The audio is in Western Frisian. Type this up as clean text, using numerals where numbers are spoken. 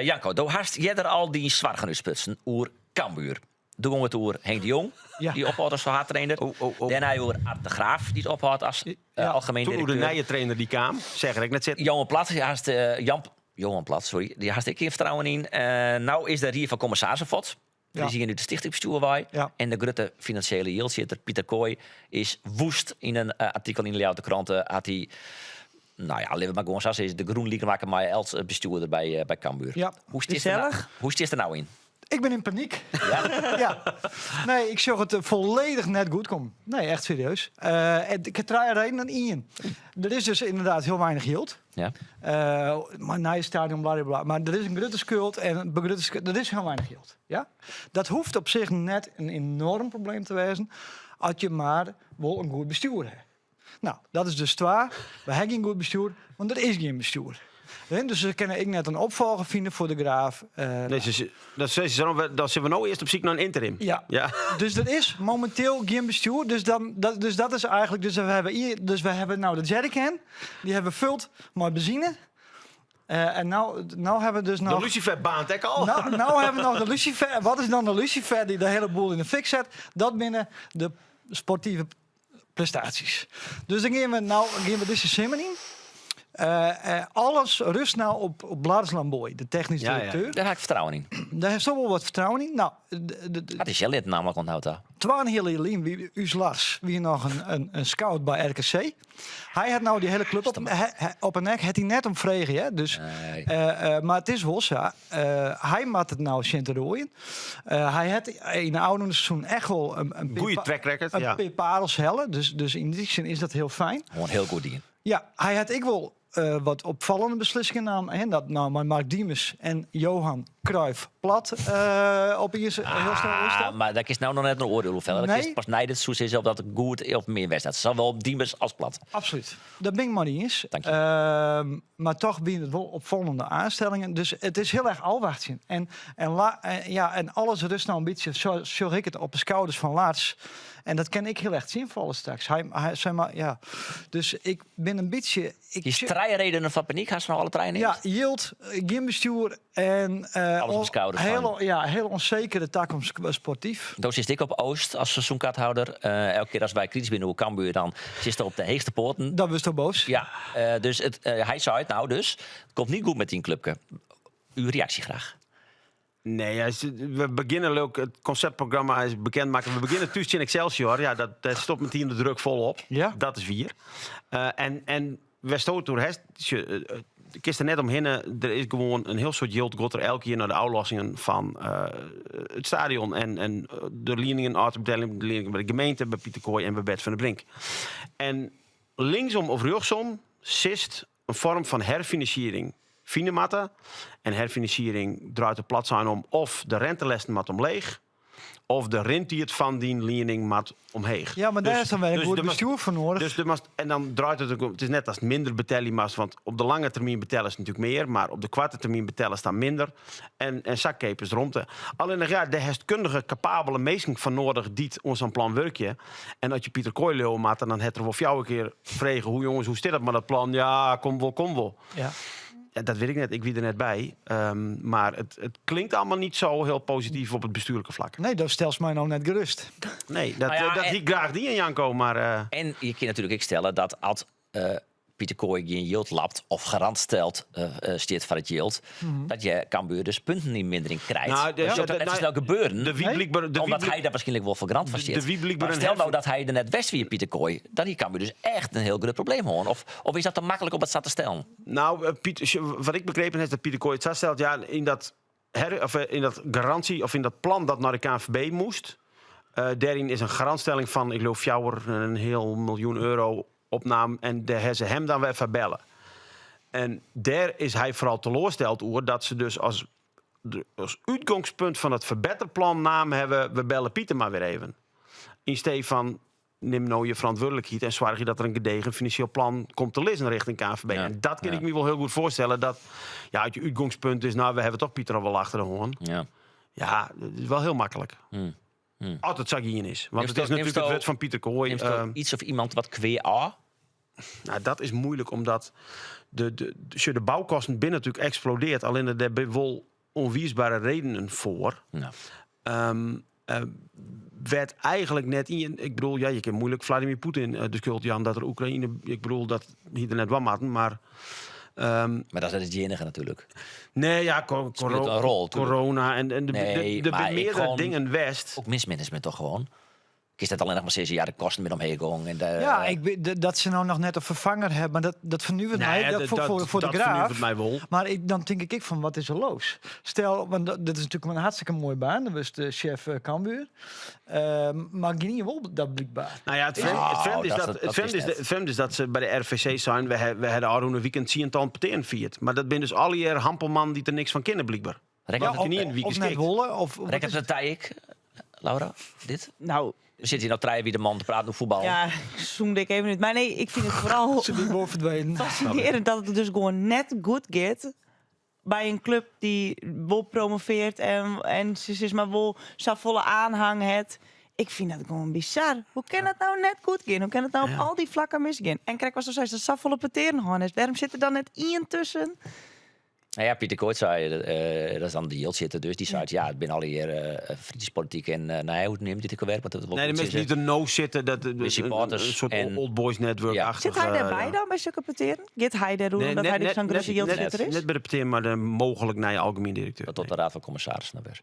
Janko, do hast earder al dyn soargen útsprutsen oer Cambuur. Doe gong it oer Henk de Jong, dy't ophâldt as haadtrainer. Dêrnei oer Ard de Graaf, dy't ophâldt as algemeen Toen oer de direkteur. nije trainer dy't kaam, seach er ek net sitten. Johan Plat, dy hast, Jan, Johan Plat, sorry, dy hast ek gjin fertrouwen yn. No is de rie fan kommissarissen fuort. Der is ien út it stichtingsbestjoer wei. En de grutte finansjele jildsjitter Pieter Kooij is woest. Yn in artikel yn de Ljouwerter Krante hat hy, no ja, litte we mar gewoan sa sizze, de grûn lyk makke mei elts bestjoerder by Cambuur. Hoe stiest der no, hoe stiest der no yn? Ik bin yn panyk. Ja? Ja. Nee, ik sjoch it folledich net goed kommen. Nee, echt serieus. Ik ha trije redenen. Ien, der is dus ynderdaad hiel weinich jild. Mar nije stadion, bla bla. Mar der is in grutte skuld en in grutte skuld, der is hiel weinich jild. Ja? Dat hoecht op sich net in enoarm probleem te wêzen, as je mar wol in goed bestjoer ha. No, dat is dus twa. We ha gjin goed bestjoer, want der is gjin bestjoer. Dus se kinne ek net in opfolger fine foar De Graaf. Nee, ze, dat ze, ze, dan sitte we no earst op syk nei in interim. Ja. Dus der is mominteel gjin bestjoer. Dus, dan, dat, dus dat is eigentlik. Dus we hawwe, dus we hawwe no de jerrycan. Dy hawwe we fuld mei benzine. En no, no hawwe we dus noch. De lucifer baarnt ek al. No, no hawwe we noch de lucifer. Wat is dan de lucifer dy't de hiele boel yn de fik set? Dat binne de sportive prestaasjes. Dus dan geane we no geane we dizze simmer yn. Alles rust no op, op Lars Lambooij, de technysk direkteur. Dêr ha ik fertrouwen yn. Dêr hast wol wat fertrouwen yn. No, Hat hy sels nammentlik oant no ta. Twaenheal jier lyn wie ús Lars wie noch in scout by RKC. Hy hat no dy hiele klup op, op 'e nek. Hat hy net om frege, hè? Dus, Nee. Mar it is wol sa. Hy moat it no sjen te roaien. Hy hat yn de ôfrûne seizoen echt wol in Goeie track record, in ja. pear parels helle. Dus yn dy sin is dat hiel fijn. Gewoan hiel goed dien. Ja, hy hat ek wol wat opfallende beslissingen naam. Hè, dat nou mei Mark Diemers en Johan Cruijff Plat op iens hiel snel Ah, oerstapt. mar dêr kinst no noch net in oardiel oer felle. Dat Nee. kinst pas nei dit seizoen sizze of dat goed of min west hat. Sawol Diemers as Plat. Absolút. Dat bin ik mei dy iens. Dank je. Mar toch wiene it wol opfallende oanstellingen. Dus it is hiel erch ôfwachtsjen. En, en, la, en, ja, en alles rust no in bytsje, sa sjoch ik it, op de skouders fan Lars. En dat kin ek hiel erch tsjinfalle straks. Hy, hy, zeg mar, ja. Dus ik bin in bytsje. Ik Is trije redenen foar panyk, hast no alle trije Ja, neamd? jild, gjin bestjoer en Alles op de skouders fan. hiel, ja, hiel ûnsekere takomst sportyf. Do sitst ek op Oost as seizoenkaarthouder. Elke kear as wy kritysk binne oer Cambuur, dan sitst op de heechste poaten. Dan wurdst boas. Ja, dus it, hy sei it no dus. It komt net goed mei dyn klupke. Uw reaksje graach. Nee, we begjinne leuk. It konseptprogramma is bekend makke. We begjinne thús tsjin Excelsior. Ja, dat stopt metien de druk folop. Dat is wier. En wêr'tsto it oer hast, kinst der net omhinne. Der is gewoan in hiel soad jild giet der elk jier nei de ôflossingen fan it stadion en de lieningen ôf te beteljen, de lieningen by de gemeente, by Pieter Kooij en by Bert van der Brink. En linksom of rjochtsom sitst in foarm fan herfinansiering fine moatte. En herfinansiering draait der plat sein om of de rentelêsten moat omleech of de rintiid fan dyn liening moat omheech. Ja, mar dêr is dan wer in goed bestjoer foar noadich. Dus moatst, en dan draait it om, it is net datst minder betelje moatst, want op de lange termyn betellest natuerlik mear, mar op de koarte termyn betellest dan minder. En sa keapest romte. Allinnich ja, dêr hast kundige, kapabele minsken foar noadich dy't oan sa'n plan wurkje. En as je Pieter Kooij leauwe moatte, dan hat er wol fjouwer kear frege, hoe jonges, hoe stiet dat mei dat plan? Ja, komt wol, komt wol. Ja, dat wit ik net, ik wie der net by. Mar it klinkt allemaal niet zo heel positief op it bestuurlike flak. Nee, do stelst my no net gerust. Nee, dat, Nou ja, dat en hie ik graach dien, Janko, mar En je kin natuerlik ek stelle dat as Pieter Kooij gjin jild lapt of garant stelt, stiet foar it jild, dat je Cambuur dus punten yn mindering krijt. Nou, Dat sil net sa snel gebeuren, de wie blykber, de wie omdat hy dêr wierskynlik wol foar garant foar de stiet. wie blykber Mar in stel no herf- dat hy der net west wie, Pieter Kooij, dan hie Cambuur dus echt in hiel grut probleem hân. Of is dat te maklik om it sa te stellen? Nou, Piet, wat ik begrepen ha, is dat Pieter Kooij it sa stelt, ja, yn dat her, of yn dat garantie, of yn dat plan dat nei de KNVB moast, dêryn is in garantstelling fan, ik leau, 4,5 miljoen euro opnaam en dêr ha se him dan wer foar belle. En dêr is hy foaral teloarsteld oer dat se dus as útgongspunt fan it ferbetterplan naam hawwe, we belle Pieter mar wer even. Yn stee fan nim no je ferantwurdlikheid en soargje dat der in gedegen finansjeel plan komt te lizzen rjochting KNVB. En dat kin ik my wol hiel goed foarstelle dat ja, as je útgongspunt is, no, we hawwe toch Pieter al wol achter de hân. Ja, dat is wol hiel maklik. As it sa gien is. Want it is natuerlik it wurd fan Pieter Kooij. Nimsto iets of iemand wat kwea ôf? Nou, dat is muoilik, omdat de boukosten binne natuerlik eksplodearre. Allinnich dêr binne wol. oanwiisbere redenen foar. Ja. Wêr't eigenlik net ien, ik bedoel, ja, je kin moeilik Vladimir Poetin de skuld jaan dat er Oekraïne, ik bedoel, dat hie er net dwaan moatten, mar Maar dat is net it iennige natuerlik. Nee, ja, Spilet in rol, tuurlijk. corona en de, Nee, de, de mar ik meardere gewoon dingen west. Ek mismanagement toch gewoan? Kinst net allinnich mar sizze, ja, de kosten binne omheech gong en de, Ja, ik, dat se no noch net in ferfanger hawwe, mar dat fernuveret my. Nee, Dat foar de dat Graaf. fernuveret my wol. Mar ik, dan tink ik ek fan, wat is der los? Stel, want dat is natuerlik in hartstikke moaie baan. Dan wurdst de sjef Cambuur. Mar gjinien wol dat blykber. Nou ja, het Nou, vreemd is dat dat, dat het vreemd is is, net. het vreemd is dat se by de RVC seinen, we ha de ôfrûne wiken tsientallen petearen fierd. Mar dat binne dus allegear hampelmannen dy't der niks fan kinne, blykber. Rekket Want het gjinien wie Of net geskikt. wolle, of wat Rekket is it dy ek, Laura, dit? Nou, We sitte hjir no trije wite mannen te praten oer fuotbal. ja, zoomde ik even uit. Maar nee, ik vind het vooral Se wie wol ferdwenen. fascinerend dat it dus gewoan net goed giet by in klup dy't wol promovearret en se sis mar wol safolle oanhang hat. Ik fyn dat gewoan bizar. Hoe kin dat no net goed gean? Hoe kin it no op al dy flakken misgean? En krekt watsto seist, dat safolle petearen hân is. Wêrom sit der dan net ien tusken? Nou ja, Pieter Kooij sei, dat is dan de jildsjitter dus, dy sei, ja, it binne allegear vriendjespolityk en nou ja, hoe neamt dit ek alwer? Want dat wol Nee, de goed minsken sizze. dy't der no sitte, dat De supporters in soart en old boys network Ja. achter. Sit hy dêrby dan by sokke petearen? Giet hy dêroer Nee, omdat hy dus sa'n grutte jildsjitter is? Net by de petearen, mar de mooglik nije algemien direkteur. Dat docht de Raad van Commissarissen dan wer.